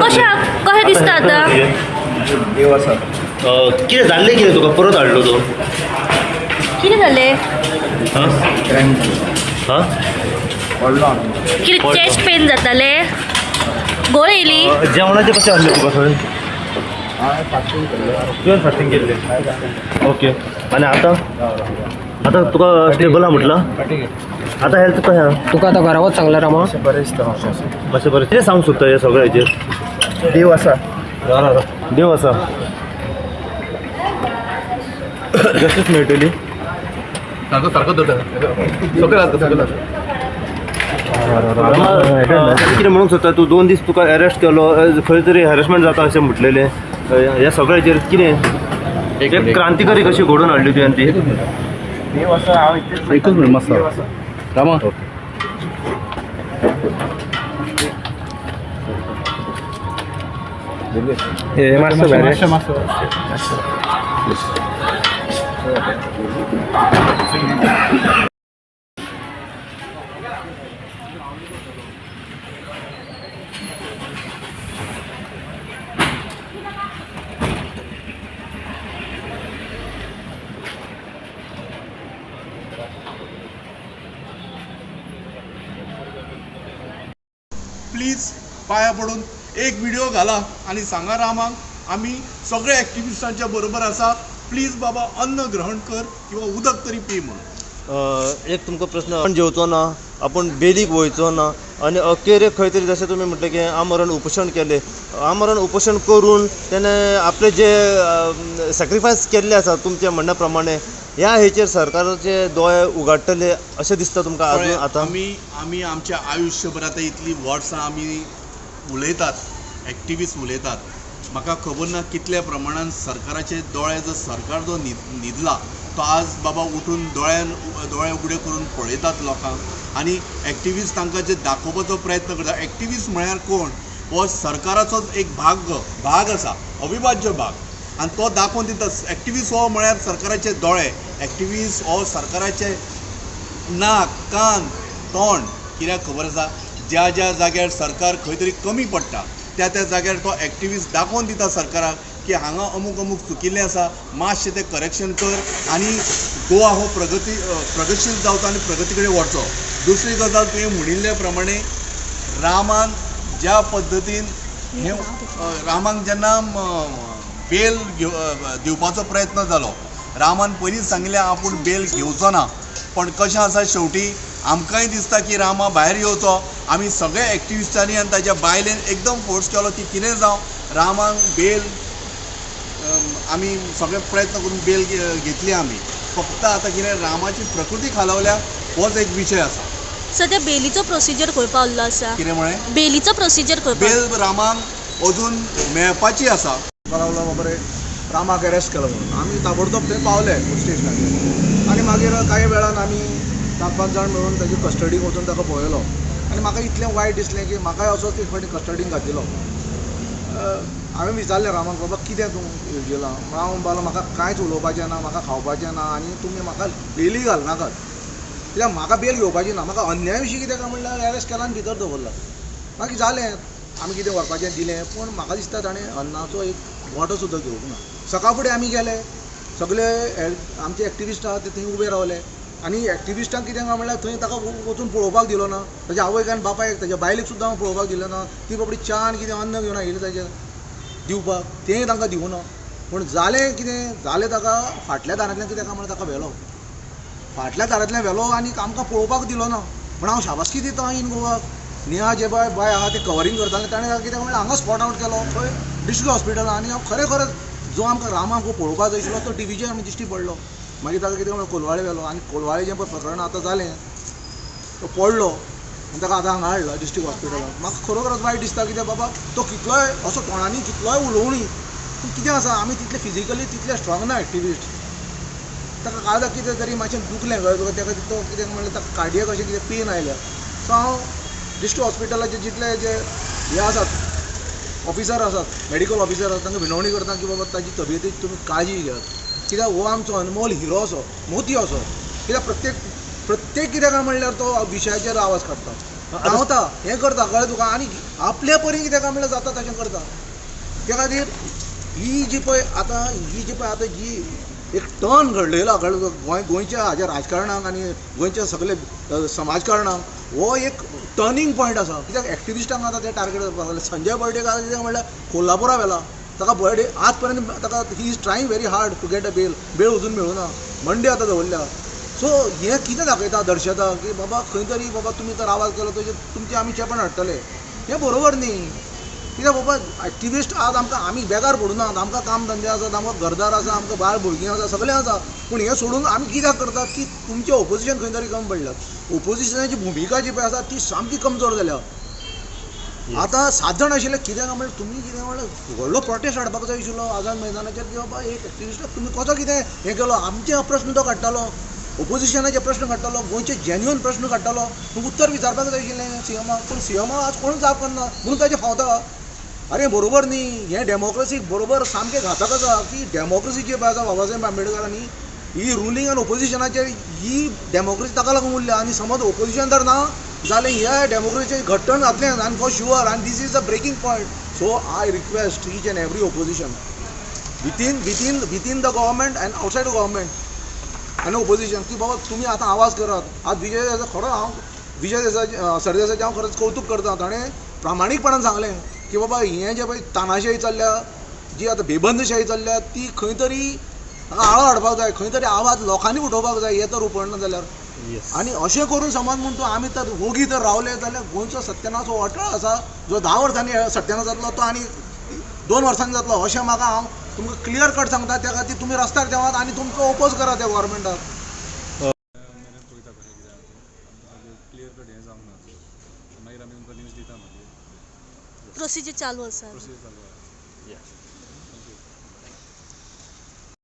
कशें कशें दिसता आतां? देव आसा. कितें जाल्लें कितें तुका परत हाडलो तो? कितें जालें? हां हां पडलो. कितें चेस्ट पेन जातालें? गोळ येयली? जेवणाचें कशें आसलें तुका थंय? फास्टींग केल्लें. तुवें फास्टींग केल्लें? ओके. आनी आतां आतां तुका स्टेबल आहा म्हटलां? आतां हेल्थ कशें आहा? तुका आतां घरा वच सांगलें रामा? बरें दिसता. मातशें बरें. कितें सांगूंक सोदता ह्या सगळ्या हेजेर? देव आसा. देव आसा. जस्टीस मेळटली? सारको सारको धरता सगळें जाता सगळें. कितें म्हणूंक सोदता तूं? 2 दीस तुका अरेस्ट केलो, खंय तरी हॅरेसमेंट जाता अशें म्हटलेलें, ह्या सगळ्याचेर कितें एक क्रांतिकारी कशी घडोवन हाडली तुवें ती? देव आसा. हांव इतलेंच. एकूच मिनट मातसो रामा. हे मातसो बरें. प्लीज पांया पडून एक व्हिडिओ घाला आनी सांगा रामाक आमी सगळे एक्टिविस्टांच्या बरोबर आसा. प्लीज बाबा अन्न ग्रहण कर किंवा उदक तरी पी म्हणून. एक तुमकां प्रस्न, आपण जेवचो ना, आपूण बेलीक वयचो ना आनी अखेरेक खंय तरी जशें तुमी म्हटलें की आमरण उपोशण केलें, आमरण उपोशण करून तेणें आपले जे सॅक्रिफायस केल्ले आसा तुमच्या म्हणण्या प्रमाणे, ह्या हेचेर सरकाराचे दोळे उगाडटले अशें दिसता तुमकां अजून आतां? आमी आमी आमच्या आयुश्यभर आतां इतलीं वर्सां आमी उलयतात, एक्टिविस्ट उलयतात. म्हाका खबर ना कितल्या प्रमाणान सरकाराचे दोळे, जो सरकार जो न्हिदला तो आज बाबा उठून दोळ्यान दोळे उगडे करून पळयतात लोकांक आनी एक्टिविस्ट तांकां जे दाखोवपाचो प्रयत्न करता. एक्टिविस्ट म्हळ्यार कोण? हो सरकाराचोच एक भाग आसा, अविभाज्य भाग, आनी तो दाखोवन दिता. एक्टिविस्ट हो म्हळ्यार सरकाराचे दोळे, एक्टिविस्ट हो सरकाराचे नाक, कान, तोंड. कित्याक खबर आसा, ज्या ज्या जाग्यार सरकार खंय तरी कमी पडटा त्या त्या जाग्यार तो एक्टिविस्ट दाखोवन दिता सरकाराक की हांगा अमूक अमूक चुकिल्लें आसा, मातशें तें करेक्शन कर आनी गोवा हो प्रगतशील जावचो आनी प्रगती कडेन वचचो. दुसरी गजाल, तुवें म्हणिल्ले प्रमाणे रामान ज्या पद्दतीन हें रामाक जेन्ना बेल दिवपाचो प्रयत्न जालो, रामान पयलींच सांगिल्लें आपूण बेल घेवचो ना. पण कशें आसा, शेवटी आमकांय दिसता की रामा भायर येवचो. आमी सगळे एक्टिविस्टांनी आनी ताच्या बायलेन एकदम फोर्स केलो की कितें जावं रामाक बेल, आमी सगळे प्रयत्न करून बेल घेतली. आमी फक्त आतां कितें रामाची प्रकृती खालावल्या होच एक विशय आसा. सद्या बेलीचो प्रोसिजर खंय पावल्लो आसा? कितें म्हळें? बेलीचो प्रोसिजर खंय? बेल रामाक अजून मेळपाची आसा. कळवलो बाबा रे रामाक अरेस्ट केलो म्हणून. आमी ताबडतोब थंय पावले पुलीस स्टेशनाचेर आनी मागीर कांय वेळान आमी 4-5 जाण मेळून ताजे कस्टडीक वचून ताका पळयलो आनी म्हाका इतलें वायट दिसलें की म्हाकाय असोच एक फावटी कस्टडीन घातिल्लो. हांवें विचारलें रामाक, बाबा कितें तूं येवजिलां? हांव म्हणपाक म्हाका कांयच उलोवपाचें ना, म्हाका खावपाचें ना आनी तुमी म्हाका बेली घालनाकात, कित्याक म्हाका बेल घेवपाची ना. म्हाका अन्याय विशीं कितें काय म्हणल्यार अरेस्ट केला आनी भितर दवरला. मागीर जालें, आमी कितें व्हरपाचें दिलें, पूण म्हाका दिसता ताणें अन्नाचो एक वांटो सुद्दां घेवंक ना. सकाळ फुडें आमी गेले, सगळे आमचे एक्टिविस्ट आहा ते थंय उबे रावले आनी एक्टिविस्टांक कितें काय म्हणल्यार थंय ताका वचून पळोवपाक दिलो ना. ताच्या आवयक आनी बापायक, ताच्या बायलेक सुद्दां पळोवपाक दिलें ना. ती बाबडी च्या आनी कितें अन्न घेवन आयिल्ली ताचें दिवपाक, तेंय तांकां दिवं ना. पूण जालें कितें, जालें ताका फाटल्या दारांतल्यान कितें काय म्हणल्यार ताका व्हेलो, फाटल्या दारांतल्यान व्हेलो आनी आमकां पळोवपाक दिलो ना. म्हण हांव शाबासकी दिता इन गोवाक. नेहा जे बाय बाय आहा ते कवरींग करतालें, ताणें ताका कितें म्हणल्यार हांगा स्पॉट आवट केलो खंय डिस्ट्रिक्ट हॉस्पिटलान. आनी हांव खरें खरेंच जो आमकां रामाक पळोवपाक जाय आशिल्लो तो टिवीचेर आमी दिश्टी पडलो. मागीर ताका कितें म्हणल्यार कोलवाळे व्हेलो आनी कोलवाळे जें पळय प्रकरण आतां जालें, तो पडलो आनी ताका आतां हांगा हाडलो डिस्ट्रिक्ट हॉस्पिटलान. म्हाका खरोखरच वायट दिसता कित्याक बाबा तो कितलोय असो तोंडांनी कितलोय उलोवणी, पूण कितें आसा आमी तितले फिजिकली तितले स्ट्रॉंग ना एक्टिविस्ट. ताका काळजाक कितें तरी मातशें दुखलें कळ्ळें तुका, ताका तो कितें म्हणल्यार ताका कार्डियक अशें कितें पेन आयल्या. सो हांव डिस्ट्रिक्ट हॉस्पिटलाचे जितले जे हे आसात ऑफिसर आसात, मेडिकल ऑफिसर आसात, तांकां विनवणी करता की बाबा ताजी तब्येतीची तुमी काळजी घेयात, कित्याक हो आमचो अनमोल हिरो असो, मोती असो. कित्याक प्रत्येक कित्याक काय म्हणल्यार तो विशयाचेर आवाज काडटा, धांवता, हें करता, कळ्ळें तुका. आनी आपल्या परीन कितें काय म्हणल्यार जाता तशें करता. त्या खातीर ही जी पळय आतां ही जी पळय आतां जी एक टर्न घडलेलो गोंयच्या हाज्या राजकारणाक आनी गोंयच्या सगळे समाजकारणाक हो एक टर्निंग पॉयंट आसा. कित्याक एक्टिविस्टांक आतां ते टार्गेट करपाक लागले. संजय बर्डेक आतां कितें म्हणल्यार कोल्हापुरा व्हेला ताका, बर्डे आज पर्यंत ताका he is trying very hard to get a bail, bail अजून मेळुना, मंडे आतां दवरल्या. सो हें कितें दाखयता, दर्शयता की बाबा खंय तरी बाबा तुमी तर आवाज केलो तर तुमचे आमी चेपण हाडटले, हें बरोबर न्ही. कित्याक बाबा एक्टिविस्ट आज आमकां आमी बेकार पडुनात, आमकां काम धंदे आसात, आमकां घरदार आसा, आमकां बायल भुरगीं आसा, सगळें आसा. पूण हें सोडून आमी कित्याक करतात की तुमचें ओपोजिशन खंय तरी कमी पडल्या, ओपोजिशनाची भुमिका जी पळय आसा ती सामकी कमजोर जाल्या. आतां 7 जाण आशिल्ले, कित्याक म्हणल्यार तुमी कितें म्हणल्यार व्हडलो प्रोटेस्ट हाडपाक जाय आशिल्लो आझाद मैदानाचेर की बाबा एक एक्टिविस्टाक तुमी कसो कितें हें केलो. आमचे प्रस्न तो काडटालो, ओपोजिशनाचे प्रस्न काडटालो, गोंयचे जेन्युअन प्रस्न काडटालो, तुमकां उत्तर विचारपाक जाय आशिल्लें सीएमाक. पूण सीएमाक आज कोण जाप करना म्हणून ताचें फावता. अरे बरोबर न्ही, हें डेमोक्रेसीक बरोबर सामकें घातक आसा की डेमोक्रेसी जी पळय आसा बाबासाहेब आंबेडकरांनी ही रुलींग आनी ओपोजिशनाचेर ही डेमोक्रेसी ताका लागून उरल्या. आनी समज ओपोजिशन जर ना जाल्यार ह्या डेमोक्रेसीचें घट्टण जातलें आनी फॉर शुअर, आनी this is a breaking point. So I request each and every opposition within the government and outside the government आनी ओपोजिशन की बाबा तुमी आतां आवाज करात. आज विजय देसाय खरो, हांव विजय देसाय सरदेसायाचें हांव खरेंच कौतूक करता. ताणें प्रामाणीकपणान सांगलें की बाबा हें जें पळय तानाशाही चल्ल्या, जी आतां बेबंदशाही चल्ल्या, ती खंय तरी ताका आळो हाडपाक जाय, खंय तरी आवाज लोकांनी उठोवपाक जाय हें तर उपडना जाल्यार. आनी अशें करून समज म्हूण तूं आमी तर वोगी तर रावले जाल्यार गोंयचो सत्यानाश हो अटळ आसा, जो 10 वर्सांनी सत्यानाश जातलो तो आनी 2 वर्सांनी जातलो अशें म्हाका हांव तुमकां क्लियर कट सांगता. त्या खातीर तुमी रस्त्यार देंवात आनी तुमचो ओपोज करात त्या गव्हर्मेंटाक. प्रोसिजर चालू आसा.